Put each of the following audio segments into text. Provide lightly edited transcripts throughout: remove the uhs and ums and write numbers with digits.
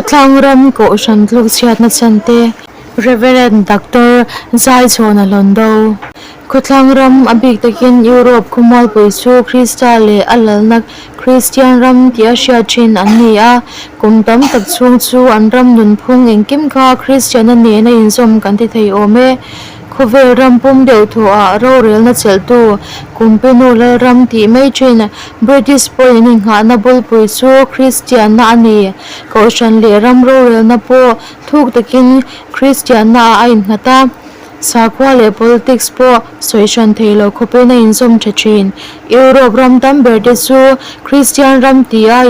Khawtlang ram Kohhran tluk chhiatna chhan te, Rev. Doctor Zaichhawna Hlawndo. Khawtlang ram a bik takin Europe khawmualpui chu Krista leh a lalna Kristian ram tih a hriat thin an ni a, kum tam tak chhung chu an ram nunphung engkim kha Kristianna nena inzawm kan ti thei awm e. Khawvel ram pum deuh thawhah rorelna chelhtu Kumpinu Lalram tih mai thin British pawhin an inghahna bulpui chu Kristianna a ni. Kohhran leh ram rorelna pawh thuk takin Kristiannaah a innghat a, sakhua leh politics pawh sawi hran thei lo khawpin a inzawm tha thin. Europe ram tam ber te chu Kristian ram tia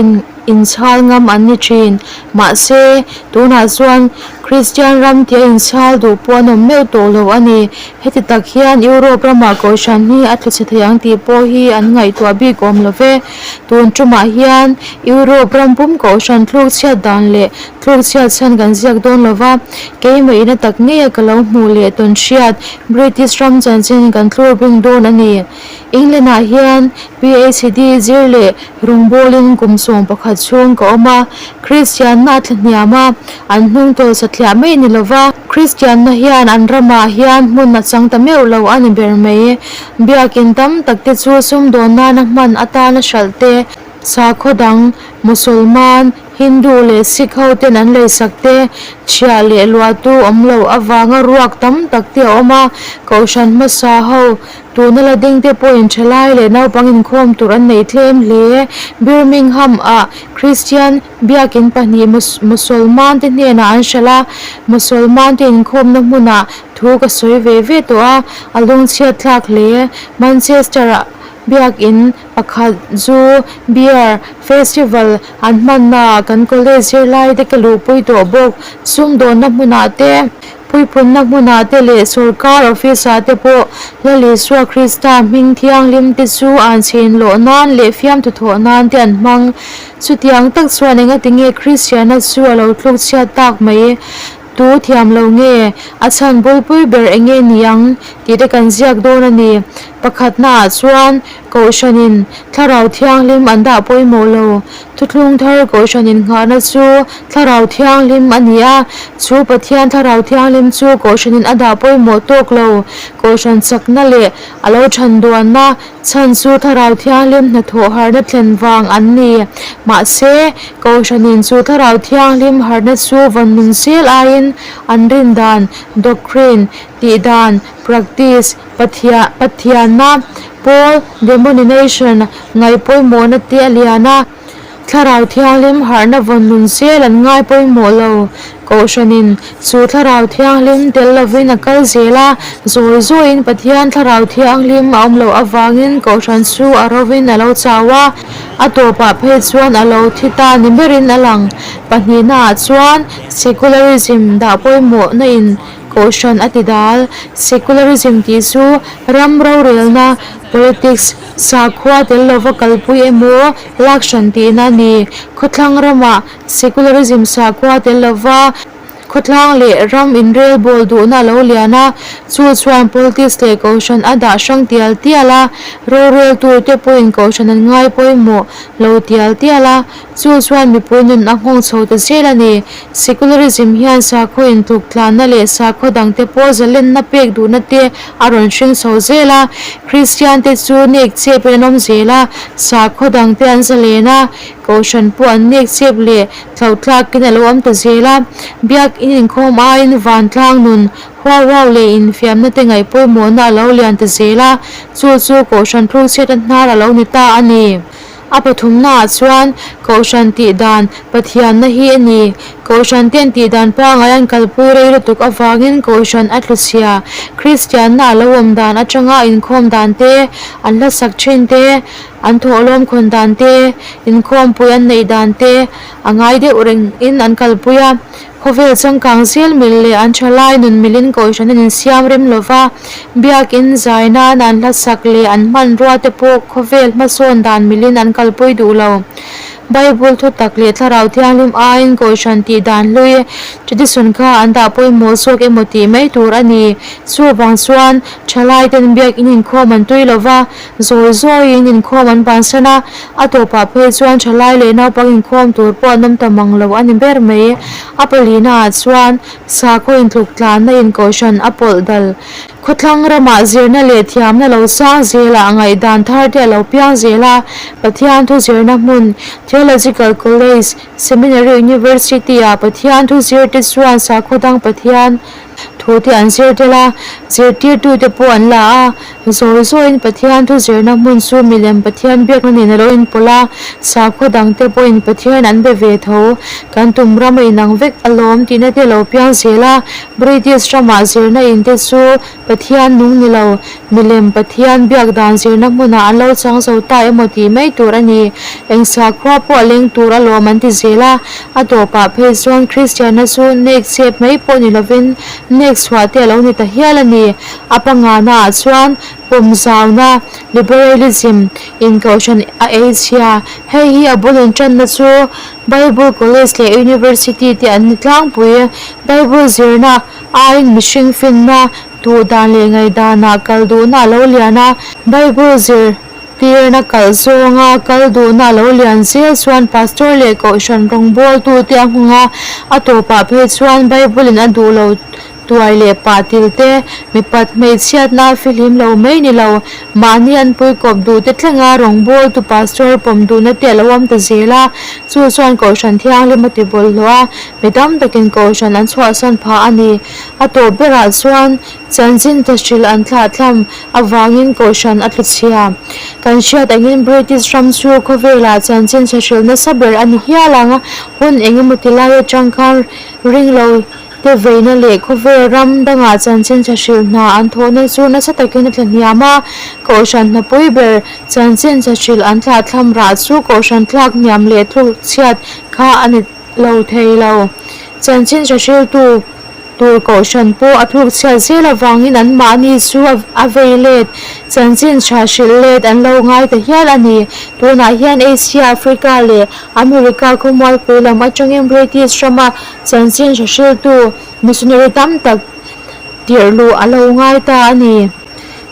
inchhal ngam an ni thin. Mahse, tunah chuan Kristian ram tia inchhal duh pawh an awm meuh tawh lo a ni. Heti tak hian Europe ramah Kohhran hi a tlu chhe thei ang tih pawh hi an ngaihtuah bik awm lo ve. Tun tumah hian Europe ram pum Kohhran thluk chhiat dan leh thluk chhiat chhan kan ziak dawn lo va, keimah ina tak ngeia ka lo hmuh leh tawn hriat British ram chanchin kan thlur bing dawn a ni. England-ah hian PhD zir leh rawngbawlin kum 11 chhung ka awm a, Kristianna a thlahniam a, an hnung tawl satliah mai ni lo va, Kristianna hian an ramah hian hmun a chang ta meuh lo a ni ber mai. Biakin tam tak te chu sumdawn nana hman atana hralh te, sakhaw dang, Mosolman, Hindu leh Sikh ho ten an leisak te, chhiah leh luahtu awm loh avanga ruak tam tak te a awm a, Kohhran hmasa ho Tuna la ding te pawhin thalai leh naupang inkhawm tur an nei tlem hle. Birmingham ah Kristian biakin pahnih Mosolman te hnenah an hralh a, Mosolman te inkhawmna hmunah thu ka sawi ve ve tawh a, a lungchhiat thlak hle. Manchester ah biakin pakhat zu, beer, festival an hmannaah kan college zirlai te ka luhpui tawh bawk. Sumdawnna hmunah te. Puipunna hmunah te leh sorkar office-ah te pawh Lal Isua Krista hming thianghlim te chu an chhin lawh nan leh fiamthu thawh nan te an hmang. Chutiang tak chuan engatinge Kristianna chu a lo tluk chhiat tak mai? Tu thiam lo nge? A chhan bulpui ber enge ni ang? tih te kan ziak dawn a ni. Pakhatnaah chuan Kohhranin Thlarau Thianghlim an dah pawimawh lo. Thuthlung thar Kohhran innghahna chu Thlarau Thianghlim a ni a, chu Pathian Thlarau Thianghlim chu Kohhranin a dah pawimawh tawk lo. Kohhran chakna leh a lo than duanna chhan chu Thlarau Thianghlim hnathawh harhna thlen vang an ni. Mahse, Kohhranin chu Thlarau Thianghlim harhna chu vawn nun zel aiin an rin dan, doctrine, tih dan, practice, Pathia Pathianna pawl demonination ngaih pawimawhna te a lian a, Thlarau Thianghlim harhna vawn nun zel an ngai pawimawh lo. Kohhranin chu Thlarau Thianghlim tel lovin a kal zel a, zawi zawiin Pathian Thlarau Thianghlim a awm loh avangin Kohhran chu a rovin a lo chau a, a tawpah phei chuan a lo thi ta ni berin a lang. Pahnihnaah chuan secularism dah pawimawhna in Kohhran a ti dal. Secularism tih chu ram rorelna, politics, sakhua tel lova kalpui emaw lak hran tihna a ni. Khawthlang ramah secularism sakhua tel lova khawtlang leh ram inrelbawl duhna a lo lian a, chu chuan politics leh kohhran a dah hrang tial tial a, roreltute pawhin kohhran an ngai pawimawh lo tial tial a. Chu chuan mipui nun a nghawng chho ta zel a ni. Secularism hian sakhaw intluk tlanna leh sakhaw dangte pawh zalenna pek duhna te a rawn hring chho zel a. Kristian te chu nek chep in an awm zel a, sakhaw dangte an zalen a, kohhran pawh an nek chep leh thlauhthlakin a lo awm ta zel a. Biakin inkhawm aiin vantlang nun huau huau leh infiamna te ngaih pawimawhna a lo lian ta zel a, chu chu kohhran thlukchhiatna hnar a lo ni ta a ni. A pathumnaah chuan Kohhran tih dan Pathianna hi a ni. Kohhran ten tih dan pangai an kalpui rei lutuk avangin Kohhran a tluchhia. Kristianna a lo awm dan atanga inkhawm dan te, an hlasak thin te, an thawhlawm khawn dan te, inkhawmpui an neih dan te a ngai deuh rengin an kalpui a. Khawvel changkang zel mil leh an thalai nun milin Kohhran an insiam rem lo va, Biakin zai nan an hlasak leh an hmanrua te pawh khawvel hmasawn dan milin an kalpui duh lo. Bible thutak leh Thlarau Thianghlim aiin Kohhran tih dan hlui tradition kha an dah pawimawh zawk emaw tih mai tur a ni. Chuvang chuan thalaiten biakin inkhawm an tui lova, zawi zawiin inkhawm an bansan a, a tawpah phei chuan thalai leh naupang inkhawm tur pawh an awm ta mang lo a ni ber mai. A palina ah chuan sakhaw intluk tlanna in Kohhran a pawlh dal. Khawthlang ramah zirna leh thiamna lo sang zelah ngaihdan thar te a lo piang zel a, Pathian thu zirna hmun, Theological College, Seminary University ah Pathian thu zir te chuan sakhaw dang Pathian thu te an zir tel a, zirtirtu te pawh an la a, zawi zawiin Pathian thu zirna hmun chu milem Pathian biakna nen a lo inpawlh a, sakhaw dang te pawhin Pathian an be ve tho, kan tum ram a inang vek alawm tihna te a lo piang zel a, British ramah zirna in te chu Pathian nung ni lo, milem Pathian biak dan zirna hmunah an lo chang zo ta emaw tih mai tur a ni. Eng sakhua pawh a leng tur alawm an ti zel a, a tawpah phei chuan Kristianna chu nek chep mai pawh ni lovin nek chhuah te a lo ni ta hial a ni. A pangana ah chuan pawm zauna, liberalism, in kohhran a ei chhia. Hei hi a bul intanna chu Bible College leh University te an ni tlangpui. Bible zirna aiin mihring finna, duh dan leh ngaihdanah kal duhna a lo lian a. Bible zir tirna kalh zawnga kal duhna a lo lian zel chuan Pastor leh Kohhran rawngbawltute a nghawng a, a tawpah phei chuan Bible-in a duh lo Tuai leh pah til te, mipat hmeichhiatna fihlim lo mai ni lo, mahni an puikawp duh te thlenga rawngbawltu pastor pawm duhna te a lo awm ta zel a, chu chuan Kohhran Thianghlim a ti bawlhhlawh a, mi tam takin Kohhran an chhuahsan phah a ni. A tawp berah chuan chanchin ta hrilh an thlahthlam avangin Kohhran a tlu chhia. Kan hriat angin British ram chu khawvelah chanchin tha hrilh nasa ber a ni hial ang, hun engemaw ti lai atang khan ring lo Te veina leh khawvel ram dangah chanchin tha hrilh hna an thawhna chu nasa takin a tlahniam a, Kohhran hnapui ber chanchin tha hrilh an thlahthlam rah chu Kohhran tlak hniam leh tluk chhiat kha a ni lo thei lo. Chanchin tha hriltu tur Kohhran pawh a tluk chhiat zel avangin anmahni chu a vei let, chanchin tha hrilh let an lo ngai ta hial a ni. Tunah hian Asia, Africa leh America khawmualpui lam atangin British rama Chanchin hrehriltu missionary tam tak tirh luh a lo ngai ta a ni.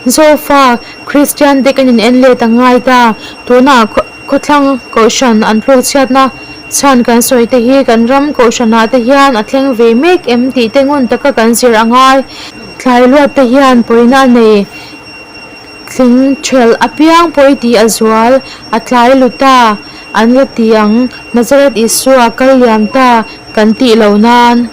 Zofa Kristian te kan in en let a ngai ta. Tunah khawthlang kohhran an tluk chhiatna chhan kan sawi te hi kan ram kohhranah te hian a thleng ve mek em tih te ngun taka kan zir a ngai. Thlai luat te hian pawina a nei. Tling thelh apiang pawi tih a zual, a tlai lu ta, an la ti ang, Nazareth Isua kal liam ta kan tih lo nan.